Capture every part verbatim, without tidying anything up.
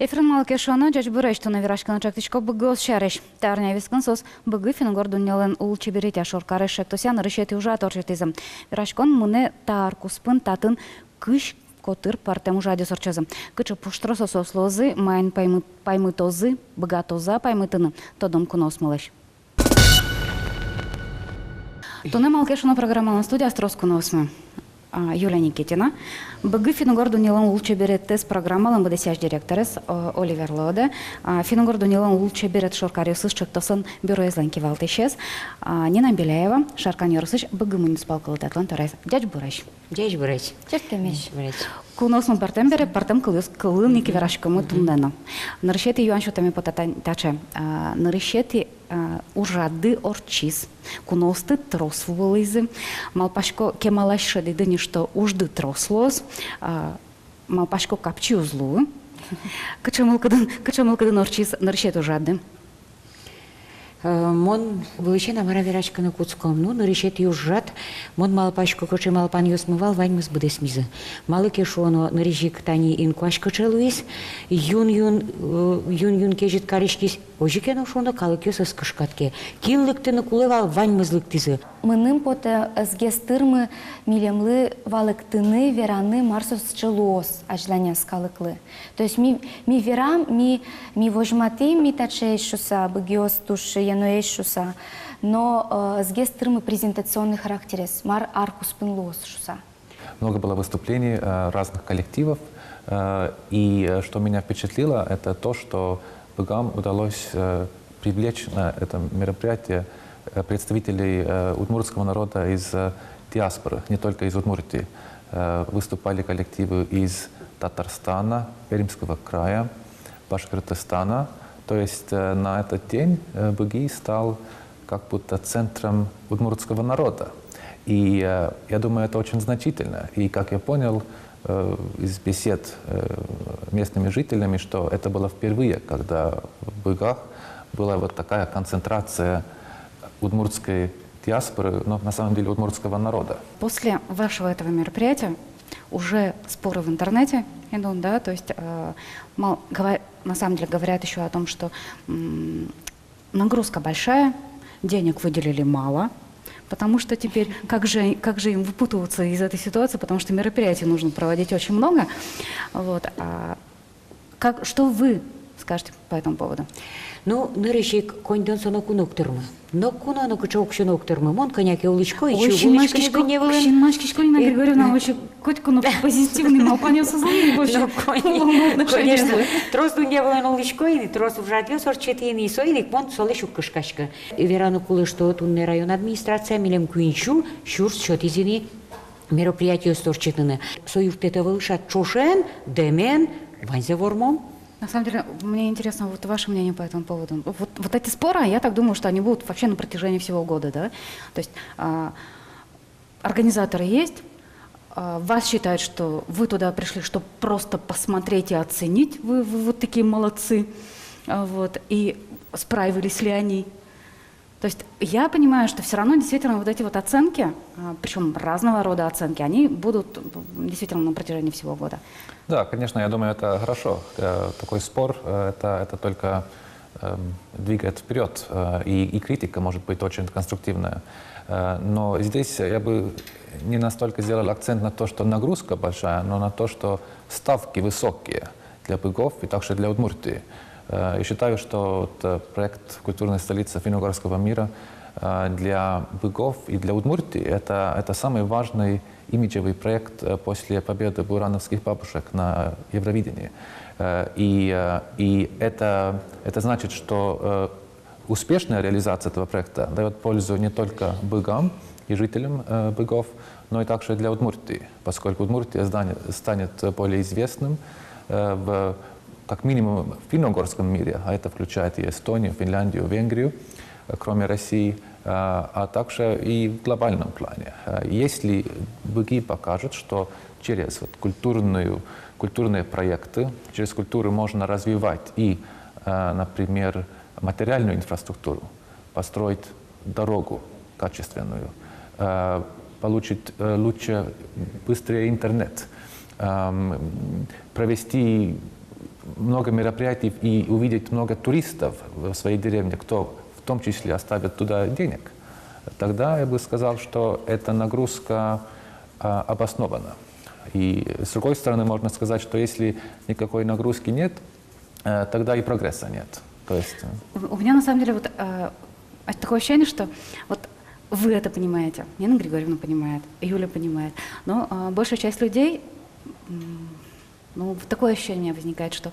Эфирын «Малы ке шуоно». Ӟечбуресь! Туннэ вераськыны чактӥсько быгыос сярысь. Та арня вискын соос «Быги» финн-угор дуннелэн лулчеберетъя шоркарез шедьтося нырысетӥ ужрад ортчытӥзы. Вераськон мынэ та ар куспын. Татын кызь котыр пӧртэм ужрадъёс ортчозы. Кыӵе пуштросо соос луозы, маин паймы-, паймытозы, быгатозы-а паймытыны, тодом куноосмылэсь. Туннэ «Малы ке шуоно» программалэн студияз трос куноосмы. А, Юлия Никитина, «Быги» финн-угор дуннелэн лулчеберетэз программалэн быдэсъясь директорез, о, Оливер Лоде, а, финн-угор дуннелэн лулчеберет шоркаръёсыз чектослэн бюроезлэн кивалтӥсез, а, Нина Беляева, Шаркан ёросысь Быги муниципал кылдытэтлэн тӧроез. Ӟечбуресь! Ӟечбуресь! Чырткемесь! Ӟечбуресь! Куноосмы пӧртэм бере, пӧртэм кылъёс, кылын ик вераськомы туннэ но. Нырысетӥ юан сётэме потэ та-, таӵе. А, нырысетӥ, а, ужрады ортчиз. Куноосты трос вуылӥзы. Малпасько, кемалась шӧдӥды ни, что ужды трос луоз. А, малпасько, капчи уз луы. Кыӵе мылкыдын, кыӵе мылкыдын ортчиз нырысетӥ ужрады? Э, мон вылысен-а, мар-а вераськыны кутском. Ну, нырысетӥ ужрад, мон малпасько, кыӵе малпанъёсмы вал, ваньмыз быдэсмизы. Малы ке шуоно, нырысь ик тани инкуазь кыӵе луиз, юн-юн, э, юн-юн кезьыт кариськиз, озьы ке но шуоно, калыкъёс ӧз кышкатске. Кин лыктыны кулэ вал, ваньмыз лыктӥзы. Мыным потэ, ӧз гес тырмы милемлы валэктыны, вераны, мар со сыӵе луоз азьланяз калыклы. То есть ми, ми верам, ми, ми возьматӥм, ми таӵеесь шуса, быгиос туж яноесь шуса, но, э, ӧз гес тырмы презентационный характерез, мар ар куспын луоз шуса. Много было выступлений, э, разных коллективов, э, и, э, что меня впечатлило, это то, что быгам удалось, э, привлечь на это мероприятие, э, представителей, э, удмуртского народа из, э, диаспоры, не только из Удмуртии. Э, выступали коллективы из Татарстана, Пермского края, Башкортостана. То есть, э, на этот день, э, Быги стал как будто центром удмуртского народа. И, э, я думаю, это очень значительно. И, как я понял, э, из бесед, э, местными жителями, что это было впервые, когда в Быгах была вот такая концентрация удмуртской диаспоры, но на самом деле удмуртского народа. После вашего этого мероприятия уже споры в интернете идут, да, то есть, э, мал-, гова-, на самом деле говорят ещё о том, что, м, нагрузка большая, денег выделили мало, потому что теперь как же, как же им выпутываться из этой ситуации, потому что мероприятий нужно проводить очень много. Вот. А как, что вы скажете по этому поводу? Ну, нырысь ик, коньдон со ноку но уг тырмы. Ноку но, нокыӵе уксё но уг тырмы. Мон кӧня ке улӥсько, ичи уг улӥськы ни дунне вылын. Синмаськисько, Нина Григорьевна, вообще котьку но позитивный малпанъёсыз луэ, вообще. Ну, кон-, конечно. Трос дунне вылын улӥсько ини, трос ужрадъёс ортчытӥ ини, соин ик мон солэсь уг кышкаськы. И вераны кулэ, что туннэ район администрация милем куинь сю сюрс сётӥз ини мероприятиосты ортчытыны. Со юрттэ ӧвӧл шат, ӵошен, дэмен, ваньзэ вормом. На самом деле, мне интересно вот ваше мнение по этому поводу. Вот, вот эти споры, я так думаю, что они будут вообще на протяжении всего года, да? То есть, а, организаторы есть, а, вас считают, что вы туда пришли, чтобы просто посмотреть и оценить, вы, вы вот такие молодцы, а, вот, и справились ли они. То есть я понимаю, что всё равно действительно вот эти вот оценки, а, причём разного рода оценки, они будут, м, действительно на протяжении всего года. Да, конечно, я думаю, это хорошо. Э, такой спор, э, это, это только, эм, двигает вперёд, э, и, и критика может быть очень конструктивная. Э, но здесь я бы не настолько сделал акцент на то, что нагрузка большая, но на то, что ставки высокие для Быгов и также для Удмуртии. Э, и считаю, что вот, э, проект «Культурная столица финно-угорского мира», э, для Быгов и для Удмуртии это, это самый важный имиджевый проект, э, после победы бурановских бабушек на Евровидении. Э, и, э, и это, это значит, что, э, успешная реализация этого проекта даёт пользу не только Быгам и жителям, э, Быгов, но и также для Удмуртии, поскольку Удмуртия станет, станет более известным, э, в, как минимум в финно-угорском мире, а это включает и Эстонию, Финляндию, Венгрию, э, кроме России, э, а также и в глобальном плане. Э, если Быги покажут, что через вот культурную, культурные проекты, через культуру можно развивать и, э, например, материальную инфраструктуру, построить дорогу качественную, э, получить, э, лучше, быстрее интернет, эм, провести много мероприятий и увидеть много туристов в своей деревне, кто в том числе оставит туда денег, тогда я бы сказал, что эта нагрузка а, обоснована. И с другой стороны, можно сказать, что если никакой нагрузки нет, э, тогда и прогресса нет. То есть... э, У у меня на самом деле вот э, а, такое ощущение, что вот вы это понимаете, Нина Григорьевна понимает, Юля понимает, но а, большая часть людей, м, ну, вот такое ощущение возникает, что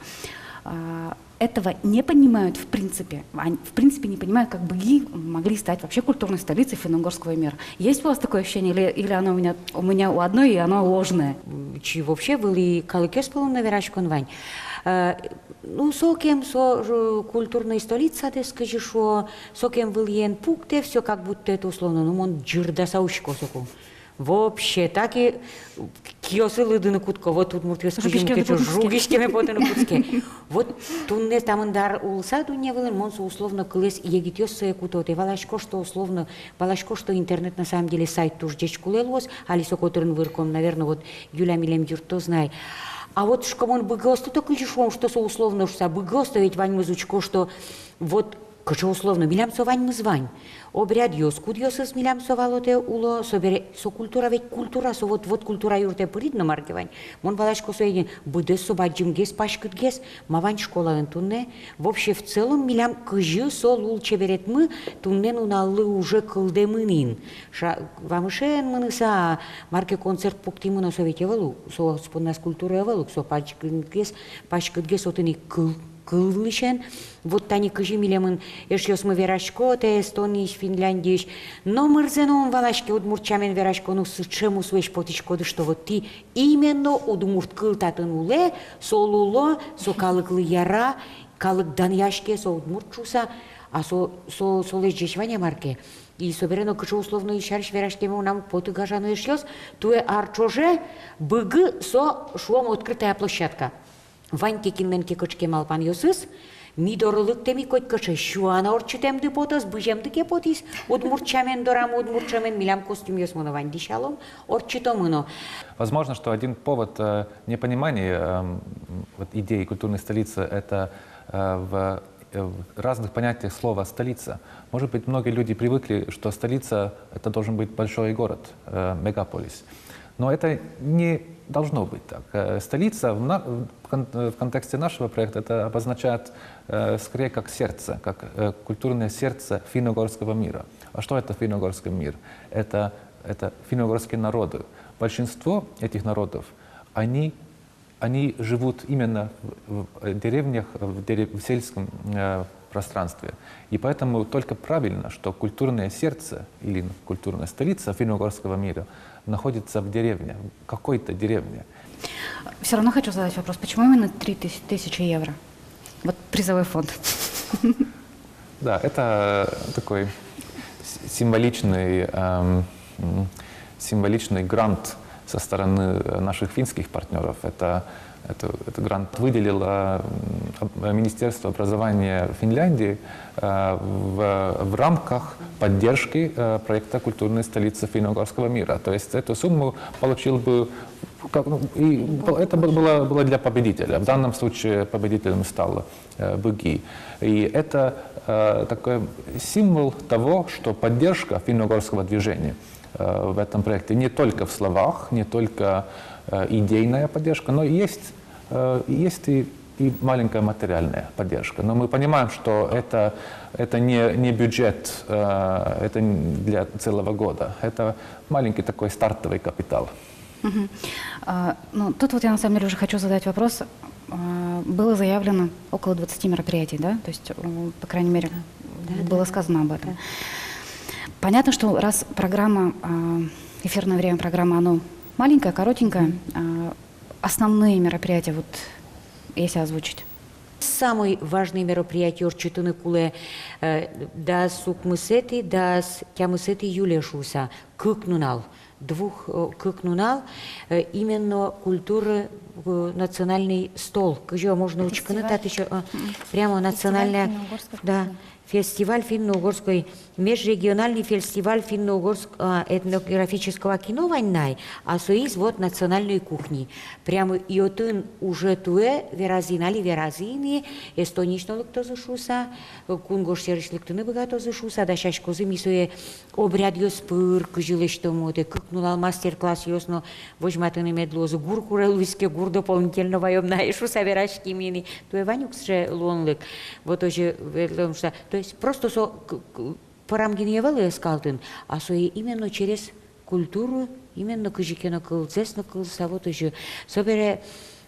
а, этого не понимают в принципе. Они в принципе не понимают, как Быги могли стать вообще культурной столицей финно-угорского мира. Есть у вас такое ощущение, или, или оно у меня, у меня у одной, и оно ложное? Чи вообще вылӥ калыкъёс пӧлын но вераськон вань. Э, Ну, сокем со ж- культурной столицадэс кызьы шуо, сокем вылӥен пуктэ, всё как будто это условно, ну, мон ӟырдаса учко соку. Вообще, так и киосы лыдыны кутско, вот удмуртъёс кызьы мукет жугиськеме потыны кутске. Жугиськеме потыны кутске. Вот туннэ та мында ар улыса дунне вылын, мон со условно кылэз егитъёс сое кутод. И валасько, что условно, валасько, что интернет на самом деле сайт туж ӟеч кулэ луоз, али со котырын вырком, наверно, вот Юля милем юрттоз на ай. А вот шуисько, мон Быгыосты-то кызьы шуом, что со условно шуса, Быгыос-то ведь ваньмыз учко, что вот кыӵе условно, милям со ваньмыз вань. Обрядъёс, кудъёсыз милям со валотэ уло, собере со культура, ведь культура, со вот, вот культура юртэ пырид но, мар ке вань. Мон валасько, со ини быдэс со бадӟымгес, паськытгес, ма вань школаын туннэ. Вообще, в целом, милям кызьы со лулчеберетмы туннэ нуналлы уже кылдэмын ини. Ша- вамышен мыныса, мар ке концерт пуктӥмы но, со ведь ӧвӧл ук, со спонназ культура ӧвӧл ук, со паськытгес, паськытгес отын ик кыл, кыл лысен. Вот тани кызьы милемын эшъёсмы верасько, та Эстониысь, Финляндиысь. Номырзэ но ум валаське, удмурт сямен верасько, ну, сыӵе мусоесь потӥськоды, что вот тӥ именно удмурт кыл татын улэ, со луло, со калыклы яра, калык данъяське, со удмурт шуса, а со, со, солэсь ӟеч вань-а, мар ке. И собере но кыӵе условно сярысь вераськеме мынам уг поты, гажано эшъёс, туэ ар ӵоже Быгы со, шуом, открытая площадка. Вань ке кинлэн ке кыӵе ке малпанъёсыз, ми доры лыктэм ик, котькыӵе сюан ортчытэмды потоз, быземды ке потӥз, удмурт сямен, дорамы удмурт сямен, милям костюмъёсмы но вань, дӥсялом, ортчытомы но. Возможно, что один повод э, непонимания эм, вот идеи культурной столицы, это э, в, э, в разных понятиях слова «столица». Может быть, многие люди привыкли, что столица — это должен быть большой город, э, мегаполис. Но это не должно быть так. Э, Столица в, на- в кон- в контексте нашего проекта это обозначает э, скорее как сердце, как э, культурное сердце финно-угорского мира. А что это финно-угорский мир? Это, это финно-угорские народы. Большинство этих народов, они, они живут именно в, в деревнях, в, дерев- в сельском э, пространстве. И поэтому только правильно, что культурное сердце или культурная столица финно-угорского мира находится в деревне, в какой-то деревне. Все равно хочу задать вопрос, почему именно три тысячи евро? Вот призовой фонд. Да, это такой с- символичный, эм, м, символичный грант со стороны наших финских партнёров. Это, это, этот грант выделило м, об- Министерство образования Финляндии э, в, в рамках поддержки э, проекта «Культурная столица финно-угорского мира». То есть эту сумму получил бы, как, ну, и пол- это бы- было, было для победителя. В данном случае победителем стал э, Быги. И это э, такой символ того, что поддержка финно-угорского движения э, в этом проекте не только в словах, не только э, идейная поддержка, но и есть, э, есть и, и маленькая материальная поддержка. Но мы понимаем, что это, это не, не бюджет, э, это не для целого года. Это маленький такой стартовый капитал. Мгм. А, ну, тут вот я на самом деле уже хочу задать вопрос. А, Было заявлено около двадцати мероприятий, да? То есть, э, по крайней мере, Да, да, было да, сказано об этом. Да. Понятно, что раз программа, а, эфирное время программы, оно маленькое, коротенькое, Мгм. а, основные мероприятия, вот, если озвучить. Самый важный мероприятие ортчытыны кулэ э, дас укмысэтӥ, дас тямысэтӥ июле шуса, кык нунал. Двух, э, кык нунал, э, именно культуры, э, национальный стол. Кызьы можно учкыны, Фестиваль. Тат ещё, э, Мгм. прямо Фестиваль национальная, финно-угорской да, культуры. фестиваль финно-угорской, межрегиональный фестиваль финно-угорского, а, этнографического кино вань на ай, а соиз вот национальной кухни. Прямо и отын уже туэ веразы ини, али веразы ини, Эстониысь но лыктозы шуыса, кунгож сьӧрысь лыктыны быгатозы шуыса, дасяськозы, ми сое обрядъёс пыр кызьы лэсьтом, вот, э, кык нунал мастер-классъёс но возьматыны мед луозы, гур куре луиз ке, гур дополнительно ваём на ай шуыса вераським ини. Туэ вань ук сыӵе луонлык. Вот озьы ветлом шуыса. То есть просто со к-, к-, пӧрам гинэ ӧвӧл ӧскалтын, а сое именно через культуру, именно кызьы ке но кылзэс но кылзыса, вот озьы. Собере,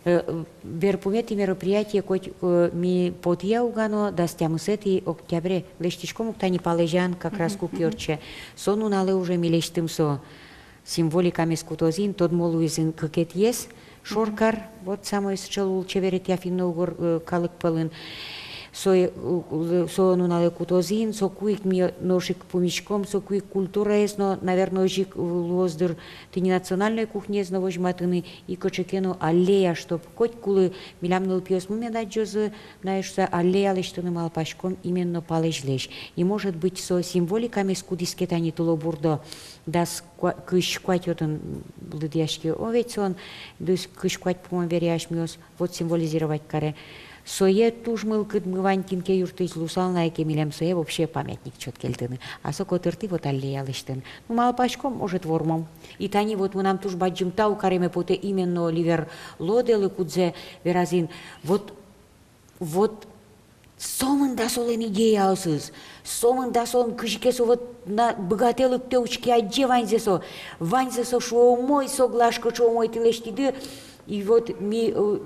э, берпуметӥ мероприятие коть, э, ми потӥ-а, уг-а но, дас тямысэтӥ октябре лэсьтӥськом ук тани Палэзян, как раз куке ортче. Со нуналэ уже ми лэсьтӥм со. Символикамес кутозы ини, тодмо луиз ини кыкетӥез шоркар, вот самой сыӵе лулчеберетъя финно-угор, э, калык пӧлын. Сое, э, со нуналэ кутозы ини, соку ик ми нош ик пумиськом, соку ик культураез но, наверно, озьы ик луоз дыр, тӥни национальной кухниез но возьматыны, и кыӵе ке но аллея, чтоб котькулы, милям нылпиосмы мед адӟозы на ай шуыса, аллея лэсьтыны малпаськом именно Палэзьлэсь. И, может быть, со символикамес кутӥз ке тани тылобурдо, дас куа-, кызь куать отын лыдъяське, о, ведь со, дас кызь куать, по-моему, веръясьмиос, вот, символизировать каре. Сое туж мылкыдмы вань, кин ке юрттӥз луысал на ай ке, милем сое вообще памятник чот кельтыны. А со котыртӥ вот аллея лэсьтыны. Ну, малпаськом, может, вормом. И тани вот мынам туж бадӟым тау кареме потэ именно Оливер Лоделы, кудзэ вераз ини. Вот Вот сомында солэн идеяосыз, сомында солэн, кызьы ке со вот на быгатэ, лыктэ, учке, адӟе ваньзэ со, ваньзэ со шуэ: умой, соглаш, кыӵе умой тӥ лэсьтӥды. И вот ми, э,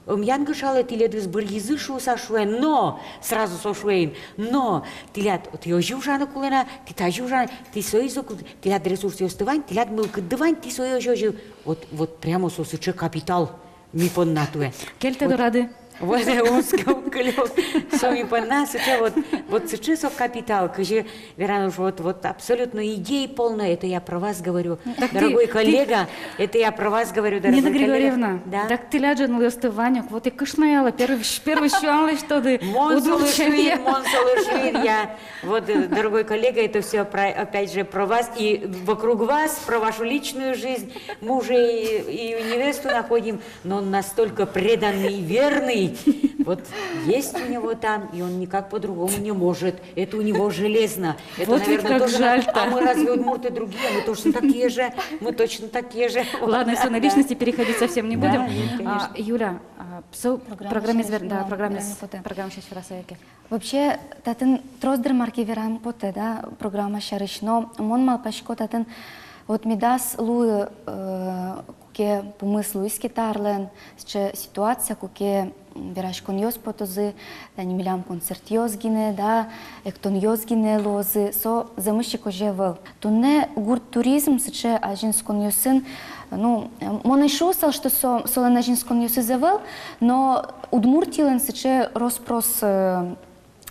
ӧм янгышалэ, тӥледыз быръизы шуыса шуэ, но сразу со шуэ ини: но тӥляд, тӥ озьы ужаны кулэ на, тӥ тазьы ужаны, тӥ соиз ик, тӥляд ресурсъёсты вань, тӥляд мылкыдды вань, тӥ сое озьы, озьы. Вот, вот прямо со сыӵе капитал ми понна туэ. Кельтэ дорады. Вот, э, узкий кылёк. Со ми понна сыӵе вот, вот сыӵе со капитал, кызьы верано уж, вот, вот абсолютно идей полно, это я про вас говорю, дорогой коллега, это я про вас говорю, дорогой коллега. Нина Григорьевна, да. Так тӥляд ӝыны луэ, сётэ ваньмыз, вот и кышноялы, первый, первый сюан лэсьтоды. Мон солы шуи, мон солы шуи, я. Вот, э, дорогой коллега, это всё про, опять же, про вас и вокруг вас, про вашу личную жизнь. Мы уже и, и невесту находим, но он настолько преданный и верный. Вот есть у него там, и он никак по-другому не может. Это у него железно. Это, вот ведь наверное, как тоже жаль-то. А мы разве удмурты другие? Мы точно такие же. Мы точно такие же. Ладно, всё, на личности переходить совсем не будем. Да, нет, конечно. А, Юля, а, всё, программа сейчас, да, программа сейчас, программа сейчас вераса яке. Вообще, татын трос дыр мар ке верам потэ, да, программа сярысь. Но мон малпасько, татын вот медаз луы, э, куке пумыз луиз ке та арлэн сыӵе ситуация, куке, м, вераськонъёс потозы, тани милям концертъёс гинэ, да, эктонъёс гинэ луозы, со зэмысь ик озьы ӧвӧл. Туннэ гурт туризм сыӵе азинсконъёсын, ну, э, мон ӧй шуысал, что со, солэн азинсконъёсыз ӧвӧл, но Удмуртилэн сыӵе рос-прос, э,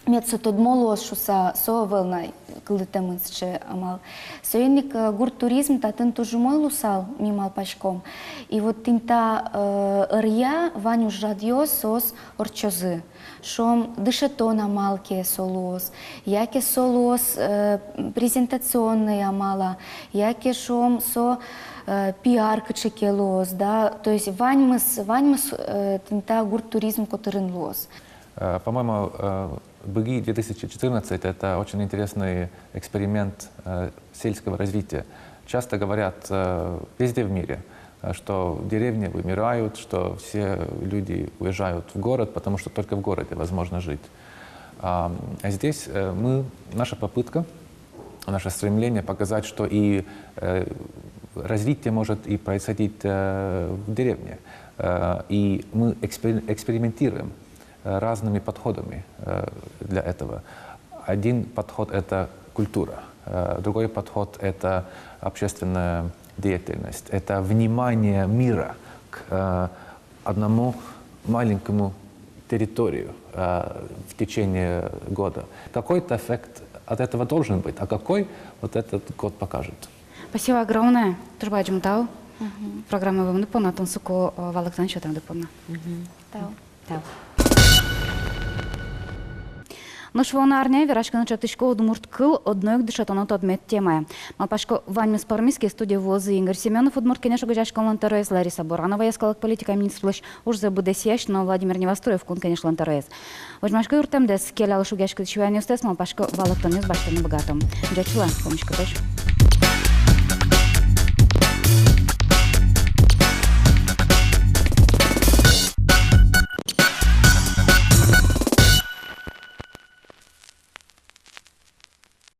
мед со тодмо луоз шуыса, со ӧвӧл на кылдытэмын сыӵе амал. Соин ик, э, гурт туризм татын туж умой луысал, ми малпаськом. И вот тӥни та, э, ӧръя вань ужрадъёс соос ортчозы. Шуом, дышетон амал ке со луоз, яке со луоз, э, презентационной амал-а, яке, шуом, со, э, пиар кыӵе ке луоз, да, то есть ваньмыз, ваньмыз, э, тӥни та гурт туризм котырын луоз. Э, по-моему, э, Быги две тысячи четырнадцать — это очень интересный эксперимент, э, сельского развития. Часто говорят, э, везде в мире, э, что деревни вымирают, что все люди уезжают в город, потому что только в городе возможно жить. А, а здесь, э, мы, наша попытка, наше стремление показать, что и, э, развитие может и происходить, э, в деревне. Э, и мы экспер-, экспериментируем, э, разными подходами, э, для этого. Один подход — это культура, э, другой подход — это общественная деятельность, это внимание мира к, э, одному маленькому территорию, э, в течение года. Какой-то эффект от этого должен быть, а какой, вот этот год покажет. Спасибо огромное. Туж бадӟым тау. Мгм. Программае вуэмды понна, тунсыко, э, валэктон сётэмды понна. Мгм. Тау. Тау. Нош вуоно арняе вераськыны ӵектӥсько удмурт кыл одно ик дышетоно тодмет темая. Малпасько, ваньмыз пӧрмиз ке. Студие вуозы Игорь Семёнов, Удмурт Кенеш огазеяськонлэн тӧроез, Лариса Боранова, йӧскалык политика министрлэсь ужзэ быдэсъясь, но Владимир Невоструев, Кун Кенешлэн тӧроез. Возьмасько юрттэмдэс, келяло шугъяськытӥсь юанъёстэс, малпасько, валэктонъёс басьтыны быгатом. Ӟеч луэ, пумиськытозь.